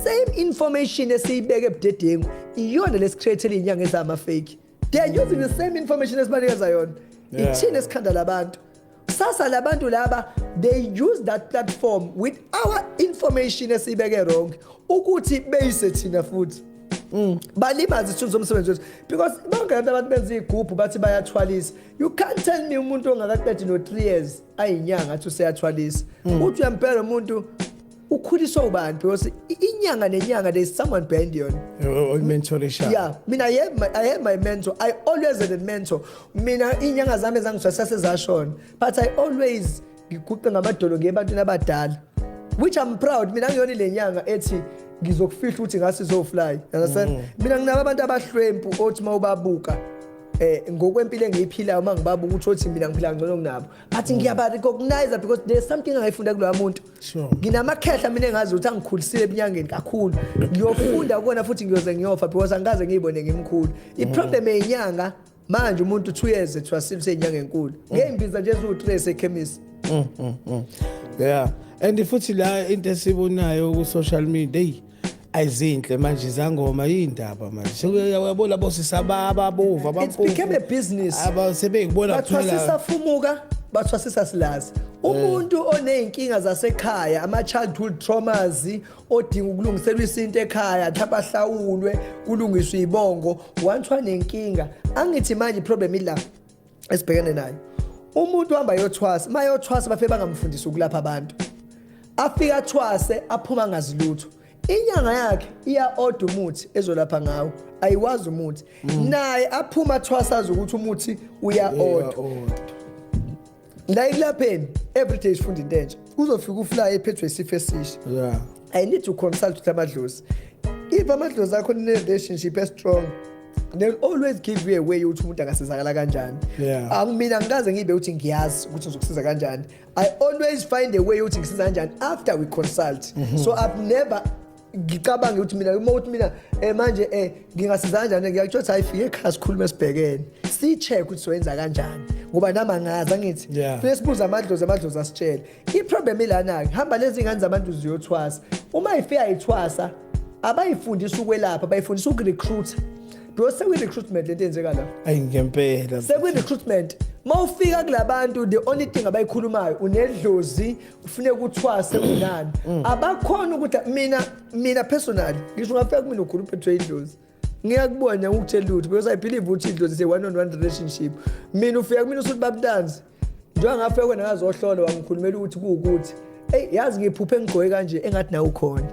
Same information esiyibeke ebudedengu iyona lesicreatele inyanga ezama fake. They are using the same information esibanikeza yona. Ithina esikhanda labantu. Sasa labantu laba, they use that platform with our information esiyibeke wrong ukuthi beyise thina futhi balimaze isithunzi somsebenzi wethu, because bonke abantu abantu benza iy'gubhu bathi bayathwalisa. You can't tell me umuntu ongakaqedi no-3 years ayinyanga athi useyathwalisa. Uthi uyampela umuntu ukhuliswa ubani? Because inyanga nenyanga, there is someone behind yona. Oyimentorisha. Yeah, mina I have my mentor. I always had a mentor. Mina inyanga zami ezangithwasa sezashona, but I always ngiguqe ngamadolo ngiye ebantwini abadala, which I'm proud. Mina ngiyona le nyanga ethi ngizokufihla ukuthi ngase izofly, understand? Mina nginabo abantu abahlwempu othi mawubabuka ngokwempilo engiyiphilayo, uma ngibabuka ukuthi othi mina ngiphila ngcono kunabo, but ngiyaba recognize because there's something engayifunda kuloya muntu. Nginamakhehla mina engazi ukuthi angikhulisile ebunyangeni kakhulu. Ngiyofunda kukona futhi ngiyoze ngiyofa because angikaze ngiyibone ngimkhulu. I-problem yenyanga manje, umuntu 2 years ethwasile useyinyanga enkulu ngeyimbiza nje eziwu-3 esekhemisi. Yeah, and futhi la into esibonayo ku social media, hey, ayizinhle manje izangoma, yindaba manje sekuyabona bosisababa abova. It's became a business. Aba sebeyikubona. Bathwasisa fumuka, bathwasisa silazi umuntu oney'nkinga zasekhaya, ama-childhood traumas, odinga ukulungiselwa isinto ekhaya, mhlawumbe ahlawulwe kulungiswe ibongo once wanenkinga. Angithi manje iproblem ila esibhekene nayo, umuntu uhamba yothwasa, uma yothwasa bafike bangamfundisi ukulapha abantu. Afike athwase, aphuma angazi lutho. Inyanga yakhe iya-order umuthi ezolapha ngawo, ayiwazi umuthi. Naye aphuma athwasa azi ukuthi umuthi uya-order. La ekulapheni, everyday sifunda into entsha. Kuzofika ufly ephethwe isifo esisha. I need to consult with amadlozi. If amadlozi akho ne-relationship e-strong, they'll always give you a way ukuthi umuntu angasizakala kanjani. Mina ngikaze ngibe ukuthi ngiyazi ukuthi ngizokusiza kanjani. I always find a way ukuthi ngisiza kanjani after we consult. So I've never ngicabanga ukuthi mina uma ukuthi mina manje ngingasiza kanjani. Ngiyakutshela ukuthi ayifike ekhaya, sikhulume, sibhekene, si-check ukuthi soyenza kanjani, ngoba nami angazi, angithi? Yeah. Fike sibuze amadlozi, amadlozi asitshele. I-problem ilana-ke, hamba lezi ngane zabantu ziyothwasa. Uma ifika ithwasa, abayifundisa ukwelapha, bayifundisa ukurecruit, because sekuyi-recruitment lento eyenzeka la. Ayi, ngempela. Sekuyi-recruitment. Uma ufika kulabantu, the only thing abayikhulumayo, unedlozi, ufuneka uthwase, unani. Abakhona ukuthi mina personally ngisho ungafika kumina ugula, uphethwe idlozi, ngiyakubona, ngikutshela lutho, because I believe ukuthi idlozi is a one on one relationship. Mina ufika kumina usuthi, "Bab'Ntanzi," njengoba ngafika kwena ngazohlola, wangikhulumela ukuthi kuwukuthi, "Eyi, yazi ngiphuphe ngigqoke kanje, engathi nawe ukhona."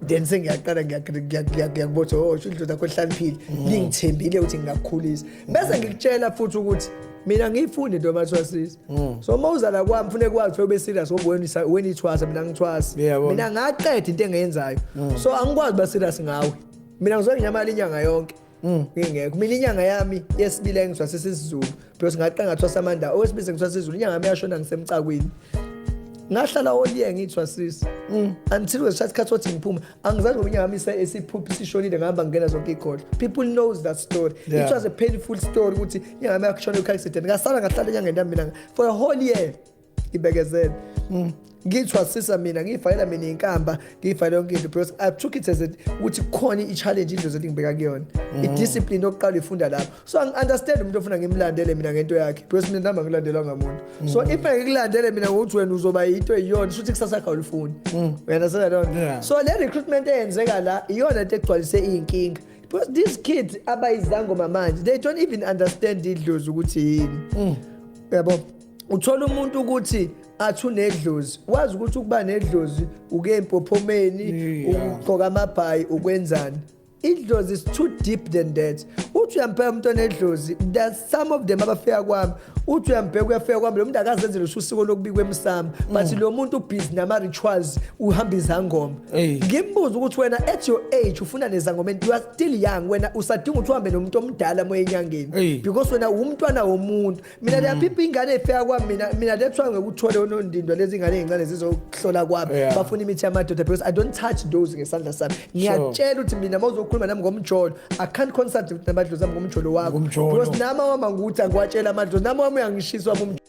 Then sengiyaqala ngiyakubotha, oh, sho idlozi lakho lihlaniphile, lingithembile ukuthi ngingakukhulisa. Bese ngikutshela futhi ukuthi mina ngiyifunde into yomathwasisa. So uma uzala kwami, funeka kwazi ukuthi ube serious, ngoba wena ithwasa, mina ngithwasa. Mina ngaqeda into engiyenzayo, so angikwazi uba serious ngawe. Mina ngizoke nginyamala inyanga yonke ngingekho. Mina inyanga yami yesibili engithwasisa isiZulu, because ngaqala ngathwasa amanda, owesibili sengithwasa isiZulu. Inyanga yami yashona ngisemcakwini, ngahlala oliye ngithwasisa until kwesithatha isikhathi sokuthi ngiphume. Angizazi ngoba inyanga yami esiphuphi sishonile, ngihamba ngingena zonke iy'khohlwa. People knows that story. It was a painful story ukuthi inyanga yami yakushona kwi accident, ngasala ngahlala enyangeni yami mina for a whole year, ibekezele ngithwasisa mina, ngiyifakela mina inkamba, ngiyifakela yonke into, because I took it as ukuthi kukhona i-challenge indlozi elingibeka kuyona. I-discipline yokuqala uyifunda lapho. So angi-understand umuntu ofuna ngimlandele mina ngento yakhe, because mina nami angilandelwanga muntu. So if ngikulandele mina ngokuthi wena uzoba yinto eyiyona, shuthi kusasa yakho awulifuni. Uya-understand leyo nto? Yeah. So le recruitment eyenzeka la iyona into egcwalise iy'nkinga, because these kids abayizangoma manje, they don't even understand idlozi ukuthi yini, yabo. Uthola umuntu ukuthi athi unedlozi, wazi ukuthi ukuba nedlozi uke empophomeni, ukugqoka amabhayi, ukwenzani. Idlozi is too deep than that. Uthi uyampeka umuntu onedlozi, there's some of them abafika kwami, uthi uyampeka, uyafika kwami lo muntu akazenzele usiko lokubikwa emsamo, but lo muntu ubhizi nama-rituals, uhamba izangoma. Hey. Ngimbuza ukuthi wena at your age ufuna nezangoma? You are still young wena, usadinga ukuthi uhambe nomuntu omdala moya enyangeni, Hey. because wena umntwana womuntu. Mina there are people, ingane ey'fika kwami mina that's why ngeke uthole onondindwa lezi ingane ey'ncane zizokuhlola kwami, bafuna imithi yamadoda, because I don't touch those ngesandla sami. Ngiyakutshela ukuthi mina uma uzokhuluma nami ngomjolo, I can't consult with namadlozi ami ngomjolo wakho, Ngomjolo. because nami awami angukuthi angiwatshela amadlozi, nami wami uyangishisa wami umjolo.